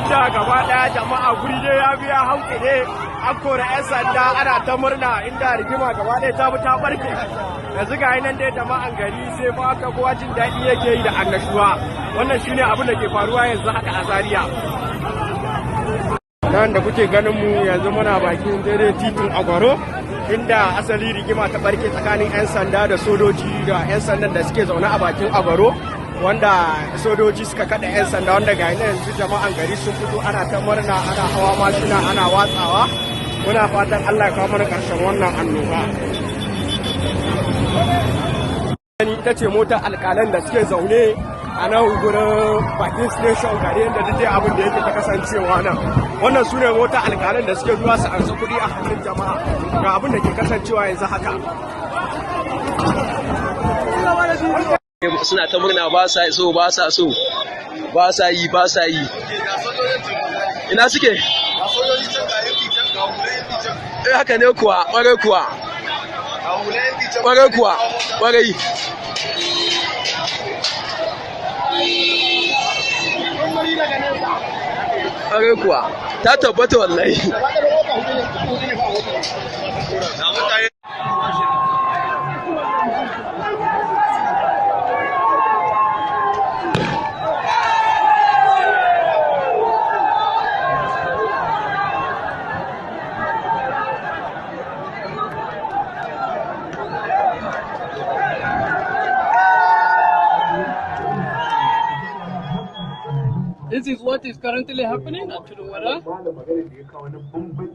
Inda gaba daya jama'a guri dai ya biya hauke ne, an kora 'yan sanda, ana ta murna, inda rigima gaba daya ta bi ta barke. Yanzu ga nan dai jama'an gari sai fa aka kowa jin daɗi yake yi da annashuwa. Wannan shine abin da ke faruwa yanzu haka a Zaria. Nan da kuke ganin mu yanzu, muna bakin daidai titin Agwaro, inda asali rigima ta barke tsakanin 'yan sanda da sojoji, da 'yan sandan da suke zaune a bakin Agwaro, wanda sojoji suka kada 'yan sanda, wanda ga yanzu jama'an gari sun fito ana ta murna, ana hawa mashina, ana watsawa. Muna fatan Allah ya kawo mana karshen wannan annoba. Ita ce motar alkalan da suke zaune a nan gurin bakin station. Gare yadda duk dai abin da yake ta kasancewa nan. Wannan su ne motar alkalan da suke zuwa su ansa kuɗi a hannun jama'a. Ga abin da ke kasancewa yanzu haka. Suna ta murna, ba sa so, ba sa so, ba sa yi, ba sa yi. Ina suke? Eh, haka ne kuwa, ƙwarai kuwa, ƙwarai kuwa, ƙwarai, ƙwarai kuwa, ta tabbata wallahi. This is what is currently happening at Tudun Wada. Malam, magana da ya kawo na bambanci.